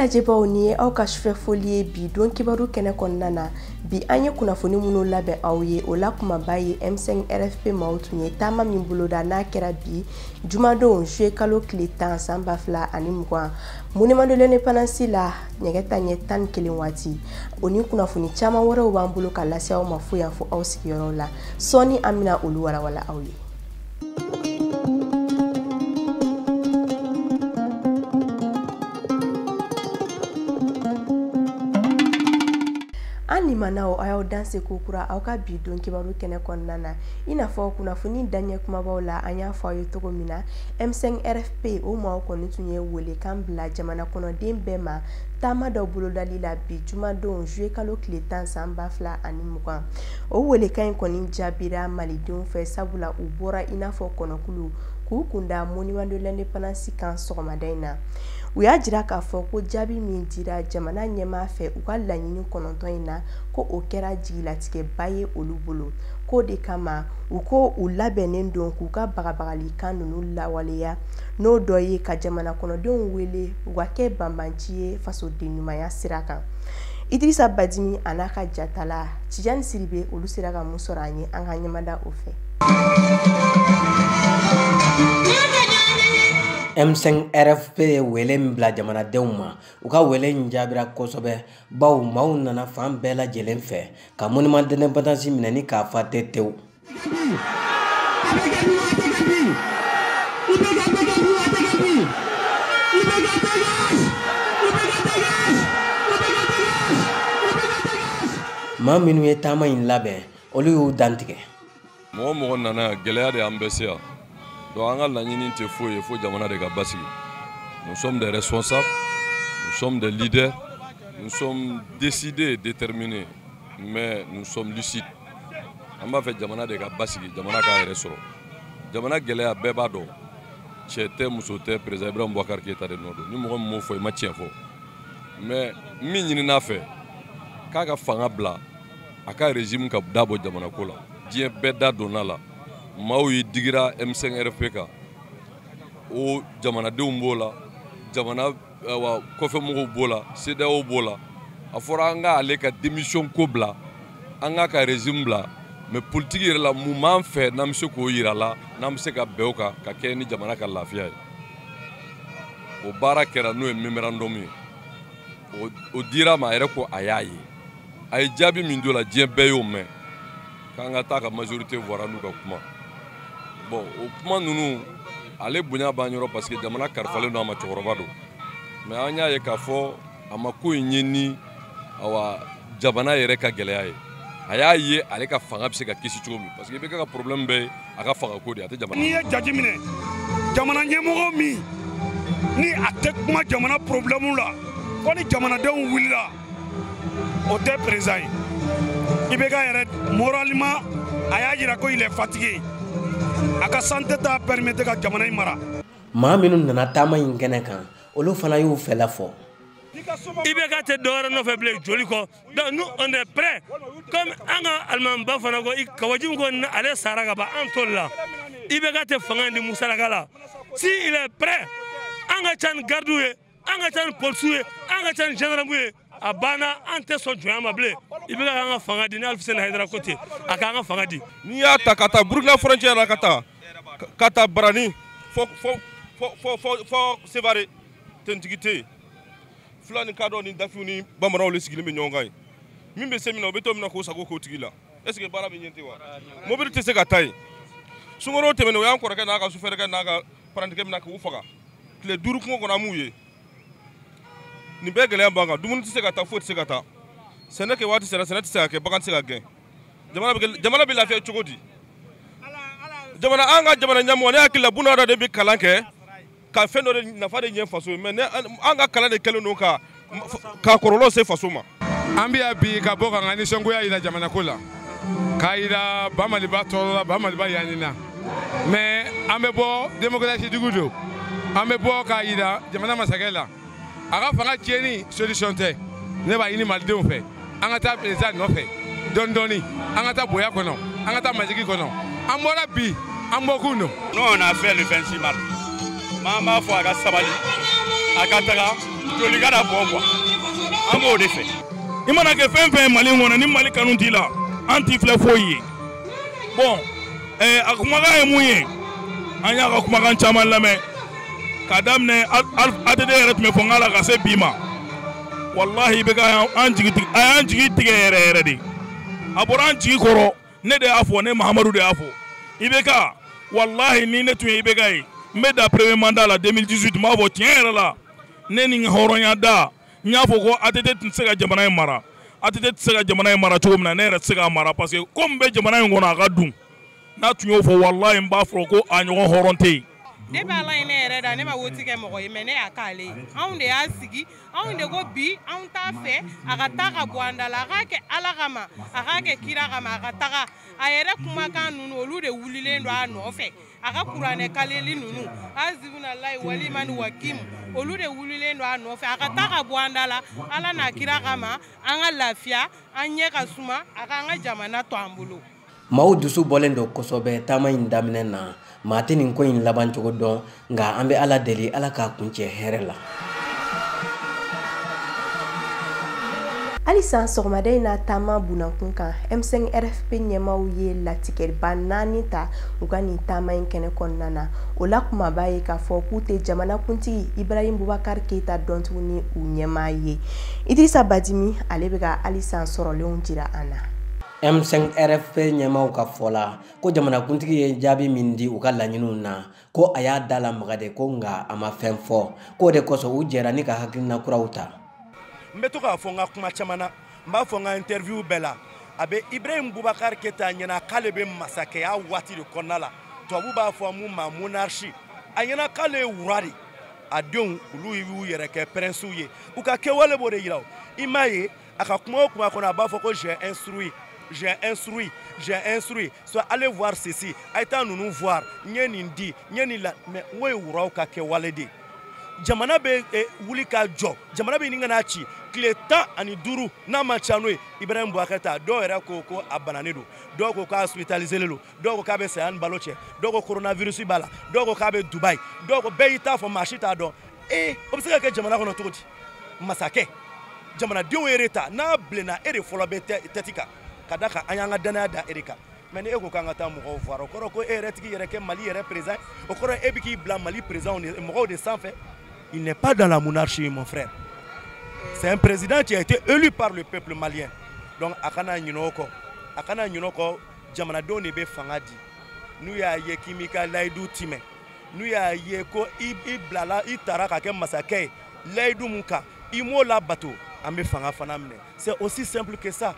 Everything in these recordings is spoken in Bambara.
Lajɛbaw, ni ye aw ka sufɛ foli ye bi don kibaru kɛnɛ kɔnɔna na. Bi an ye kunnafoni minnu labɛn aw ye, o la kumaba ye M5 RFP maaw tun ye taama min boloda, n'a kɛra bi jumadon juillet kalo tile 10 san 2020, monument de l'indépendance la, nɛgɛ taɲɛ 11 waati. O ni kunnafoni caman wɛrɛw b'an bolo ka lase aw ma fo yan fo aw sigiyɔrɔ la. Sɔɔni an bɛna olu walawala aw ye. An limanaw, a y'aw danse ko kura aw ka bi don kibaru kɛnɛ kɔnɔna na. I n'a fɔ kunnafoni daɲɛ kumabaw la, an y'a fɔ aw ye cogo min na, M5 RFP o maaw kɔni tun ye welekan bila jamana kɔnɔden bɛɛ ma taama dɔ bolodali la bi jumadon juillet kalo tile 10 san 2020. O welekan in kɔni jaabira malidenw fɛ, sabula u bɔra i n'a fɔ kɔnɔkulu k'u kunda monument de l'indépendance kan sɔgɔmada in na. U y'a jira k'a fɔ ko jaabi min dira jamana ɲɛmaa fɛ u ka laɲini 9 in na, ko o kɛra jigilatigɛba ye olu bolo. K'o de kama u ko u labɛnnen don k'u ka bagabagalikan ninnu lawaleya, n'o dɔ ye ka jamana kɔnɔdenw wele u ka kɛ banbanci ye fasoden ɲumanya sira kan. Idrissa Badimi a n'a ka jatala Tijani Siribe, olu sera ka mun sɔrɔ an ye, an ka ɲɛmada o fɛ. M5 RFP ye wele min bila jamanadenw ma, u ka wele in jaabira kosɛbɛ, bawo maaw nana fan bɛɛ lajɛlen fɛ ka monument de l'indépendance minɛ ni k'a fa te tewu. Maa minnu ye taama in labɛn, olu y'u dantigɛ. Mɔgɔ mɔgɔ nana yan, gɛlɛya de y'an bɛɛ se yan. Donc an ka laɲini tɛ foyi ye fo jamana de ka basigi. Nous sommes des responsables, nous sommes des leaders, nous sommes décidés et déterminés, mais nous sommes lucides. An b'a fɛ jamana de ka basigi, jamana k'a yɛrɛ sɔrɔ. Jamana gɛlɛya bɛɛ b'a dɔn, cɛ tɛ muso tɛ, président Ibrahim Boubacar Keïta de nɔ don. Ni mɔgɔ min m'o fɔ, i ma tiɲɛ fɔ. Mais min ɲinina fɛ k'a ka fanga bila, a ka régime ka da bɔ jamana ko la. Diɲɛ bɛɛ da donna la. Maaw yi digira M5 RFP kan, o jamanadenw b'o la, jamana kɔfɛmɔgɔw b'o la, CEDEAO b'o la. A fɔra an ka ale ka démission ko bila, an k'a ka régime bila, mais politique yɛrɛ la, mun b'an fɛ n'an bɛ se k'o yira la, n'an bɛ se ka bɛn o kan ka kɛ ni jamana ka lafiya ye. O baara kɛra, n'o ye mémorandum ye, o dira ma, a yɛrɛ ko a y'a ye. A ye jaabi min d'o la, diɲɛ bɛɛ y'o mɛn, k'an ka taa ka majorité voira n'u ka kuma. Bon, o kuma ninnu, ale bonya b'an yɔrɔ parce que jamana kalifalen don a ma, cɛkɔrɔba don. Mais an y'a ye k'a fɔ a ma ko in ye ni awa jamana yɛrɛ ka gɛlɛya ye. A y'a ye ale ka fanga bɛ se ka kisi cogo min, parce que i bɛ ka problème bɛɛ ye a ka fanga ko de, a tɛ jamana. N'i ye jaji minɛ, jamana ɲɛmɔgɔ min ni a tɛ kuma jamana problème la, fo ni jamanadenw wulila, o tɛ président ye. IBK yɛrɛ moralement a y'a jira ko il est fatigué. A ka santé t'a permettre ka jamana in mara. Maa minnu nana taama in kɛnɛ kan, olu fana y'u fɛla fɔ. IBK tɛ dɔwɛrɛ nɔfɛ bilen joli kɔ. Donc nous on est prêt. Comme an ka alimamiba fana ko Kawaji ko ale sara ka ban, an t'o la. IBK tɛ fanga di Musalaka la. Si il est prêt, an ka ca ni gardiw ye, an ka ca ni polisiw ye, an ka ca ni gendarmew ye. A banna, an tɛ sɔn jɔnya ma bilen. IBK k'an ka fanga di, ni Alifuseni Hayidara ko ten, a k'an ka fanga di. N'i y'a ta ka taa Burukina frontière la, ka taa Barani fo fo fo fo fo Sevare, tentigi tɛ yen. Fula ni kadɔ ni dafiw ni bamananw de sigilen bɛ ɲɔgɔn kan yen. Min bɛ se min na, o bɛ to min na k'o sago k'o tigi la. Est ce que baara bɛ ɲɛ ten wa? Mobili tɛ se ka taa yen. Sunkalo tɛmɛnen, o y'an kɔrɔkɛ n'a ka sufɛrikɛ n'a ka parantikɛ minɛ k'u faga. Tile 5 kungo kɔnɔ, an m'u ye. Nin bɛɛ gɛlɛya b'an kan. Dumuni tɛ se ka taa, foyi tɛ se ka taa. Sɛnɛ kɛ waati sera, sɛnɛ tɛ se ka kɛ, bagan tɛ se ka gɛn. Jamana bɛ kɛ, jamana bɛ lafiya cogo di? Jamana, an ka jamana ɲɛmɔgɔ, ne hakili la, buna hadamaden bɛ kalan kɛ ka fɛn dɔ de nafa de ɲɛ faso ye, mais ne an ka kalan de kɛlen don ka kɔlɔlɔ se faso ma. An bɛ yan bi ka bɔ k'an ka nisɔngoya yira jamana ko la, k'a yira ba Maliba tɔɔrɔ la, ba Maliba yanni na. Mais an bɛ bɔ démocratie dugu don, an bɛ bɔ k'a yira jamana masakɛ la, a ka fanga tiɲɛni solution tɛ. Ne b'a ɲini malidenw fɛ, an ka taa président nɔfɛ dɔɔni dɔɔni, an ka taa bonya kɔnɔ, an ka taa majigi kɔnɔ. An bɔra bi, an bɔkun don. Nous, on a fait le 26 mars. Mais an b'a fɔ a ka sabali, a ka taga. Joli kana bɔn quoi, an b'o de fɛ. I mana kɛ fɛn fɛn ye Mali kɔnɔ, ni Mali kanu t'i la, an t'i filɛ foyi ye. Bon, a kumakan ye mun ye? An y'a ka kumakan caman lamɛn k'a daminɛ ATT yɛrɛ tun bɛ fanga la ka se bi ma. Walahi IBK an jigi tigɛ, a y'an jigi tigɛ yɛrɛ yɛrɛ de. A bɔra an jigi kɔrɔ, ne de y'a fɔ, ne Mahamadu de y'a fɔ. IBK, walahi ni ne tun ye IBK ye, n bɛ da premier mandat la 2018, n b'a fɔ tiɲɛ yɛrɛ la, ne ni n ka hɔrɔnya da, n y'a fɔ ko ATT tɛ se ka jamana in mara. ATT tɛ se ka jamana in mara cogo min na, ne yɛrɛ tɛ se k'a mara parce que ko min bɛ jamana in kɔnɔ a ka dun. N'a tun y'o fɔ, walahi n b'a fɔ ko a ɲɔgɔn hɔrɔn tɛ yen. Ne bɛ Ala ye, ne yɛrɛ da, ne ma woti kɛ mɔgɔ ye, mais ne y'a k'ale ye. Anw de y'a sigi, anw de ko bi anw t'a fɛ a ka taa ka bɔ an da la, a k'a kɛ Ala kama, a k'a kɛ kira kama, a ka taga. A yɛrɛ kumakan ninnu, olu de wulilen don a nɔfɛ. A ka kuranɛ kaleli ninnu, azibunalayi walimani wakimu, olu de wulilen don a nɔfɛ. A ka taa ka bɔ an da la, Ala n'a kira kama, an ka lafiya, an ɲɛ ka suma, a k'an ka jamana to an bolo. Maaw dusu bɔlen don kosɛbɛ taama in daminɛ na. Maa tɛ nin ko in laban cogo dɔn, nka an bɛ Ala deli Ala k'a kuncɛ hɛrɛ la. Halisa sɔgɔmada in na taama bunakun kan, M5 RFP ɲɛmaaw ye latigɛba 4 ta u ka nin taama in kɛnɛ kɔnɔna na. O la kumaba ye k'a fɔ k'u tɛ jamanakuntigi Ibrahim Boubacar Keita dɔn tuguni u ɲɛmaa ye. Idrissa Badimi ale bɛ ka halisa sɔrɔlenw jira an na. M5 RFP ɲɛmaaw ka fɔ la ko jamanakuntigi ye jaabi min di u ka laɲiniw na, ko a y'a da lamaga de, ko nka a ma fɛn fɔ, k'o de kosɔn u jɛra ni ka hakilina kuraw ta. N bɛ to k'a fɔ n ka kuma caman na, n b'a fɔ n ka interview bɛɛ la, a bɛ Ibrahim Boubacar Keita ɲɛna k'ale bɛ masakɛya waati de kɔnɔna la. Tubabu b'a fɔ mun ma monarchie. A ɲɛna k'ale ye wura de, a denw olu y'u yɛrɛ kɛ princew ye, u ka kɛwale b'o de yira. I m'a ye a ka kuma o kuma kɔnɔ, a b'a fɔ ko j'ai instruit, j'ai instruit, j'ai instruit, soit allez voir ceci, a ye taa ninnu voir, n ye nin di, n ye nin la. Mais n ko ye wuraw ka kɛwale de. Jamana bɛ wuli ka jɔ, jamana bɛ ɲini ka n'a ci tile 15 n'a ma ca n'o ye. Ibrahim Boubacar Keita, dɔw yɛrɛ ko ko a bananen don, dɔw ko k'a hospitalisé don, dɔw ko k'a bɛ saya ni balo cɛ, dɔw ko coronavirus b'a la, dɔw ko k'a bɛ Dubaï, dɔw ko bɛɛ y'i ta fɔ, maa si t'a dɔn. O bɛ se ka kɛ jamana kɔnɔ cogo di? Masakɛ, jamanadenw yɛrɛ ta n'a bilenna, e de fɔlɔ bɛ tɛti kan ka da kan, an y'an ka danaya da e de kan. Mais ni e ko k'an ka taa mɔgɔw voir, o kɔrɔ ko e yɛrɛ tigi yɛrɛ kɛ Mali yɛrɛ président, o kɔrɔ e bɛ k'i bila Mali président de mɔgɔw de sanfɛ. Il n'est pas dans la monarchie, mon frère. C'est un président qui a été élu par le peuple malien. Donc, a kana ɲinɛ o kɔ, a kana ɲinɛ o kɔ, jamanadenw de bɛ fanga di. N'u y'a ye k'i m'i ka layidu timɛ, n'u y'a ye ko i bilala, i taara ka kɛ masakɛ ye layidu mun kan, i m'o labato, an bɛ fanga fana minɛ. C'est aussi simple que ça.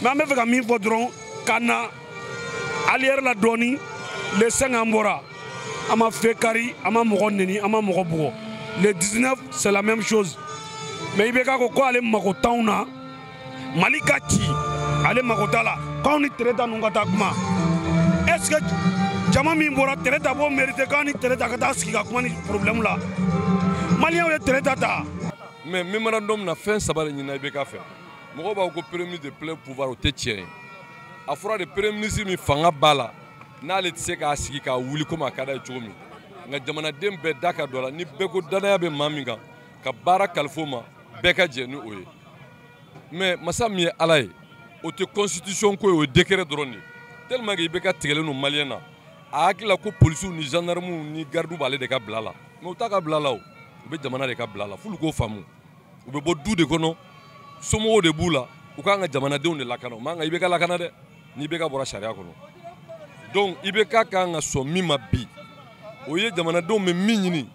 Mais an bɛ fɛ ka min fɔ dɔrɔn, ka na aliyɛri la dɔɔni. Le 5 an bɔra, an ma fɛ kari, an ma mɔgɔ neni, an ma mɔgɔ bugɔ. Le 19 c'est la même chose. Mais IBK ko ko ale mago t'anw na, Mali ka ci, ale mago t'a la, k'anw ni Tereta ninnu ka taa kuma. Est-ce que jama min bɔra Tereta b'o mérité k'anw ni Tereta ka taa sigi ka kuma ni problème la? Maliyɛnw ye Tereta ta. Mais mémorandum na fɛn 3 de ɲinina IBK fɛ. Mɔgɔw b'a fɔ ko premier ministre de plein pouvoir, o tɛ tiɲɛ ye. A fɔra de premier ministre min fanga b'a la, n'ale tɛ se k'a sigi k'a wuli komi a ka d'a ye cogo min. Nka jamanaden bɛɛ da ka don a la, ni bɛɛ ko danaya bɛ maa min kan ka baara kalifa o ma, bɛɛ ka jɛ ni o ye. Mais masa min ye Ala ye, o tɛ constitution ko ye, o ye décret dɔrɔn de ye. Tellement que IBK tigɛlen don maliyɛn na, a hakili la ko polisiw ni gendarmew ni gardiw b'ale de ka bila la. Mais u t'a ka bila la o, u bɛ jamana de ka bila la, f'olu k'o faamu. U bɛ bɔ du de kɔnɔ, somɔgɔw de b'u la, u k'an ka jamanadenw de lakana, u man kan IBK lakana dɛ, ni IBK bɔra sariya kɔnɔ. Donc IBK kan ka sɔn min ma bi, o ye jamanadenw bɛ min ɲini,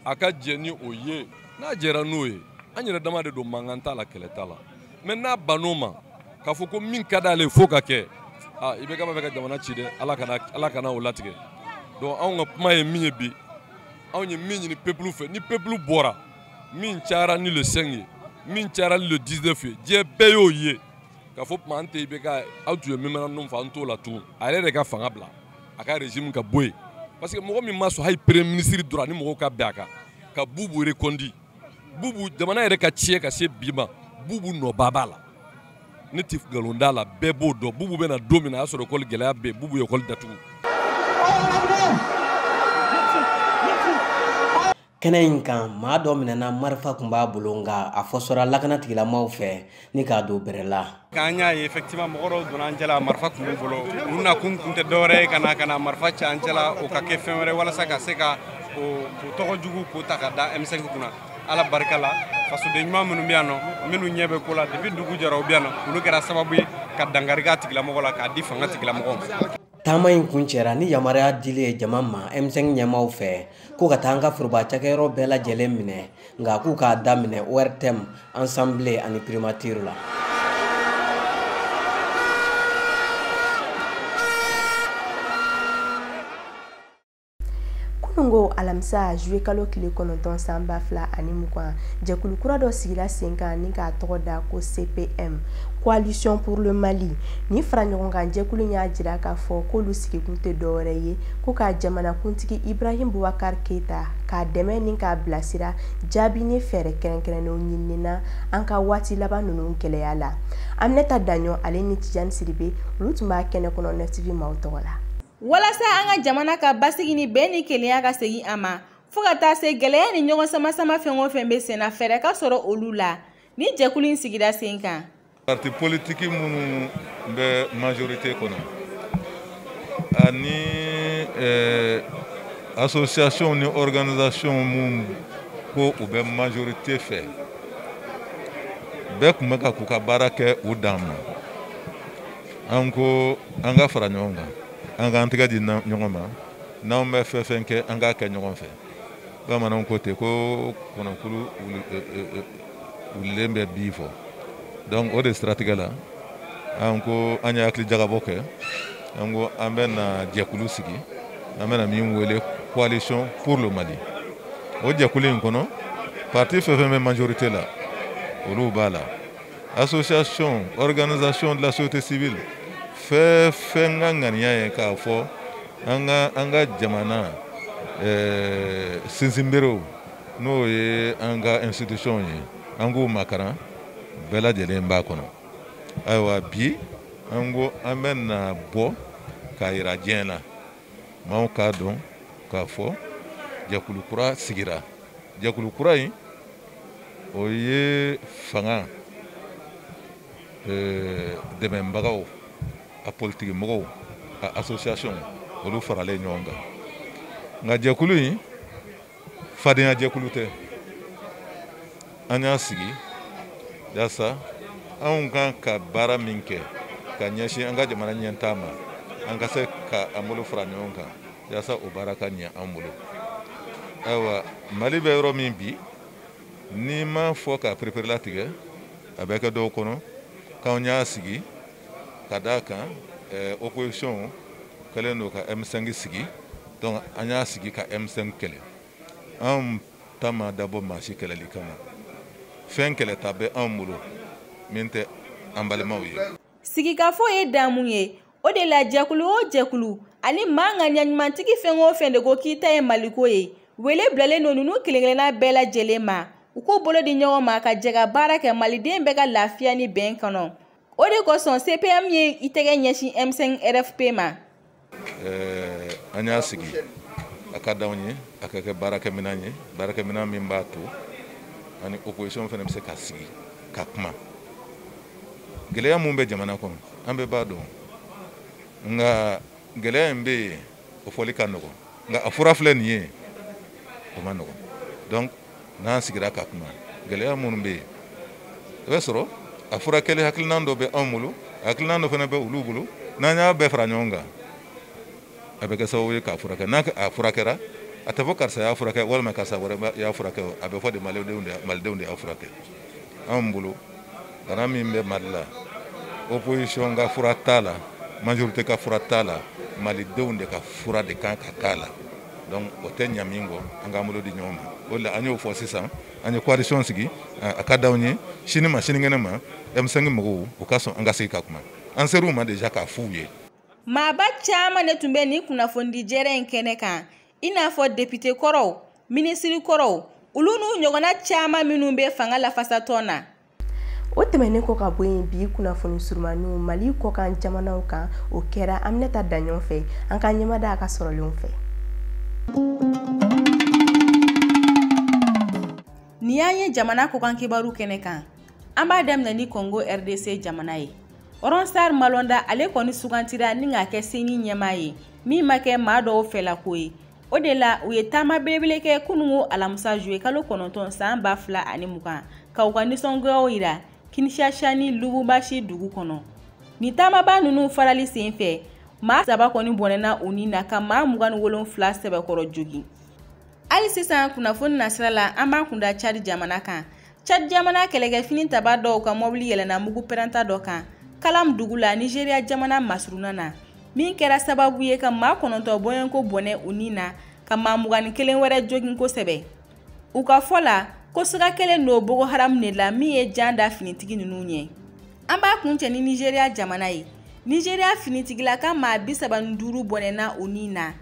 a ka jɛ ni o ye. N'a jɛra n'o ye, an yɛrɛ dama de don, mankan t'a la, kɛlɛ t'a la. Mais n'a bann'o ma, k'a fɔ ko min ka d'ale ye f'o ka kɛ, IBK b'a fɛ ka jamana ci dɛ, Ala kana o latigɛ. Donc anw ka kuma ye min ye bi, anw ye min ɲini peuple fɛ, ni peuple bɔra, min cayara ni le 5 ye, min cayara ni le 19 ye, diɲɛ bɛɛ y'o ye. K'a fɔ tuma an tɛ IBK, aw tun ye mémorandum fɔ, an t'o la tugun. A yɛrɛ de ka fanga bila, a ka régime ka bɔ yen. Parce que mɔgɔ min ma sɔn hali premier ministre dɔrɔn ani mɔgɔw ka bɛn a kan, ka Bubu reconduit. Bubu jamana yɛrɛ ka tiɲɛ ka se bi ma, Bubu nɔba b'a la. Ne tɛ nkalon da la, bɛɛ b'o dɔn. Bubu bɛna don min na, a y'a sɔrɔ école gɛlɛya bɛ yen, Bubu ye école datugu. Kɛnɛ in kan, maa dɔ minɛna, marifa tun b'a bolo, nka a fɔsɔra lakana tigilamaaw fɛ ni k'a don bɛrɛ la. K'an y'a ye effectivement, mɔgɔ dɔw donna an cɛla, marifa tun b'u bolo. U nakun tun tɛ dɔwɛrɛ ye ka na marifa ci an cɛla, o ka kɛ fɛn wɛrɛ, walasa ka se ka o tɔgɔ jugu k'o ta ka da M5 kunna. Ala barika la, fasoden ɲuman minnu bɛ yan nɔ, minnu ɲɛ bɛ ko la depuis dugu jɛra, u bɛ yan nɔ, olu kɛra sababu ye ka dankari k'a tigilamɔgɔ la, k'a di fanga tigilamɔgɔw ma. Taama in kun cɛra ni yamaruya dili ye jama ma M5 ɲɛmaw fɛ ko ka taa an ka foroba cakɛyɔrɔ bɛɛ lajɛlen minɛ, nka k'u k'a daminɛ ORTM, Assemblée ani primature la. Kunungo alamisa, juillet kalo tile 9 san 2020, jɛkulu kura dɔ sigira sen kan ni k'a tɔgɔ da ko CPM, Coalition pour le Mali. Ni fara ɲɔgɔn kan jɛkulu y'a jira k'a fɔ k'olu sigikun tɛ dɔwɛrɛ ye ko ka jamanakuntigi Ibrahim Boubacar Keita k'a dɛmɛ ni k'a bilasira jaabi ni fɛɛrɛ kɛrɛnkɛrɛnnenw ɲinina an ka waati laban ninnu gɛlɛya la. Aminata Daɲɔ ale ni Tijani Sidibe, olu tun b'a kɛnɛ kɔnɔ 9TV maaw tɔgɔ la. Walasa an ka jamana ka basigi ni bɛn ni kelenya ka segin a ma, fɔɔ ka taa se gɛlɛya ni ɲɔgɔn sama-sama fɛn o fɛn bɛ senna, fɛɛrɛ ka sɔrɔ olu la, ni jɛkulu in sigira sen kan. Parti politique minnu bɛ majorité kɔnɔ ani association ni organisation mun ko u bɛ majorité fɛ, bɛɛ tun bɛ ka k'u ka baara kɛ u dan ma. An ko an ka fara ɲɔgɔn kan, an k'an tɛgɛ di ɲɔgɔn ma, n'anw bɛ fɛn fɛn kɛ, an k'a kɛ ɲɔgɔn fɛ. Bamananw ko ten ko kɔnɔkulu wulilen bɛ bi fɔ. Donc o de siratigɛ la, an ko an ye hakili jagabɔ kɛ, an ko an bɛ na jɛkulu sigi, an bɛna min wele Coalition pour le Mali. O jɛkulu in kɔnɔ, parti fɛn fɛn bɛ majorité la, olu b'a la, association, organisation de la société civile, fɛn fɛn ka ŋaniya ye k'a fɔ an ka jamana sinsinberew, n'o ye an ka institution ye, an k'u makaran, bɛɛ lajɛlen b'a kɔnɔ. Ayiwa, bi an ko an bɛ na bɔ k'a yira diɲɛ na, maaw k'a dɔn k'a fɔ jɛkulu kura sigira. Jɛkulu kura in, o ye fanga dɛmɛbagaw, a politiki mɔgɔw, a association, olu faralen ɲɔgɔn kan. Nka jɛkulu in, fadenya jɛkulu tɛ. An y'a sigi yaasa anw kan ka baara min kɛ ka ɲɛsin an ka jamana ɲɛtaa ma, an ka se ka an bolo fara ɲɔgɔn kan yaasa o baara ka ɲɛ an bolo. Ayiwa, Mali bɛ yɔrɔ min bi, n'i ma fɔ k'a pereperelatigɛ, a bɛ kɛ dɔw kɔnɔ k'anw y'a sigi ka d'a kan opposition kɛlen don ka M5 sigi, donc an y'a sigi ka M5 kɛlɛ. Anw ta ma dabɔ maa si kɛlɛli kama. Fɛn kɛlɛta bɛ anw bolo min tɛ an balimaw ye. Sigikafɔ ye damu ye. O de la, jɛkulu o jɛkulu ani maa ŋaniya ɲumantigi fɛn o fɛn de ko k'i ta ye Maliko ye, wele bilalen don ninnu kelen-kelenna bɛɛ lajɛlen ma, u k'u bolo di ɲɔgɔn ma ka jɛ ka baara kɛ maliden bɛɛ ka lafiya ni bɛn kɔnɔ. O de kosɔn CPM ye i tɛgɛ ɲɛsin M5 RFP ma. An y'a sigi, a ka d'anw ye a ka kɛ baarakɛminɛn ye, baarakɛminɛn min b'a to ani opposition fana bɛ se ka sigi ka kuma. Gɛlɛya mun bɛ jamana kɔnɔ, an bɛɛ b'a dɔn, nka gɛlɛya in bɛ yen, o fɔli ka nɔgɔn, nka a fura filɛ nin ye, o ma nɔgɔn. Donc n'an sigira ka kuma, gɛlɛya minnu bɛ yen, i bɛ sɔrɔ a furakɛli hakilina dɔ bɛ anw bolo, hakilina dɔ fana bɛ olu bolo. N'an y'a bɛɛ fara ɲɔgɔn kan, a bɛ kɛ sababu ye k'a furakɛ. N'a a furakɛra, a tɛ fɔ karisa y'a furakɛ walima karisa wɛrɛ y'a furakɛ, a bɛ fɔ de malidenw de y'a furakɛ. Anw bolo, bana min bɛ Mali la, opposition ka fura t'a la, majorité ka fura t'a la, malidenw de ka fura de kan ka k'a la. Donc o tɛ ɲa min kɔ, an k'an bolo di ɲɔgɔn ma. O de la an y'o fɔ sisan, an ye coalition sigi. A ka d'anw ye sini ma, sinikɛnɛ ma, M5 mɔgɔw u ka sɔn an ka sigi ka kuma. An ser'u ma déjà k'a f'u ye. Maaba caman de tun bɛ nin kunnafonidi jɛrɛ in kɛnɛ kan, i n'a fɔ depite kɔrɔw, minisiri kɔrɔw, olu n'u ɲɔgɔnna caman minnu bɛ fanga lafasatɔn na. O tɛmɛnen kɔ ka bɔ yen, bi kunnafoni surumaniw Mali kɔkan jamanaw kan, o kɛra Aminata Daɲɔn fɛ. An ka ɲɛmada a ka sɔrɔlenw fɛ. Nin y'an ye jamana kɔkan kibaru kɛnɛ kan. An b'a daminɛ ni Congo RDC jamana ye. Ronsard Malonda ale kɔni sugantira ni k'a kɛ CENI ɲɛmaa ye, min ma kɛ maa dɔw fɛlako ye. O de la u ye taama belebele kɛ kununko alamisa juillet kalo 9 san 2020 ka u ka nisɔngoyaw yira Kinshasa ni Lubumbashi dugu kɔnɔ. Nin taamaba ninnu farali sen fɛ, maa 3 kɔni bɔnɛna u ni na ka maa 27 sɛbɛkɔrɔ jogin. Hali sisan kunnafoni nasira la, an b'an kunda Tchad jamana kan. Tchad jamana kɛlɛkɛfini taba dɔw ka mɔbili yɛlɛnna mugu pɛrɛnta dɔ kan Kalam dugu la Nigeria jamana masurunna na, min kɛra sababu ye ka maa 9 bɔɲɔgɔnko bɔnɛ u ni na ka maa 21 wɛrɛ jogin kosɛbɛ. U ka fɔ la ko siga kɛlen don Boko Haram de la min ye jan da finitigi ninnu ɲɛ. An b'a kuncɛ ni Nigeria jamana ye. Nigeria finitigilaka maa 35 bɔnɛna u ni na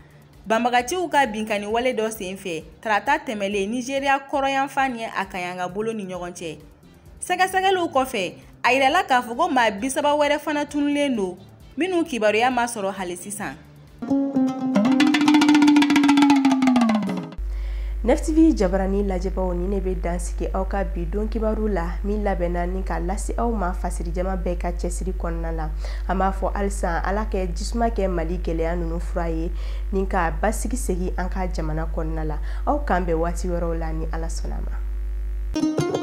banbagaciw ka binkanni wale dɔ senfɛ tarata tɛmɛlen Nigeria kɔrɔyanfan ni a kanyanga bolo ni ɲɔgɔn cɛ. Sɛgɛsɛgɛliw kɔfɛ, a yirala k'a fɔ ko maa 30 wɛrɛ fana tununnen don minnu kibaruya ma sɔrɔ hali sisan. Nef TV jabarani lajɛbaw, ni ne bɛ dan sigi aw ka bi don kibaru la min labɛnna ni ka lase aw ma fasirijama bɛɛ ka cɛsiri kɔnɔna la. An b'a fɔ halisa Ala kɛ jisuma kɛ Mali gɛlɛya ninnu fura ye ni ka basigi segin an ka jamana kɔnɔna la. Aw k'an bɛn waati wɛrɛw la ni Ala sɔnna ma.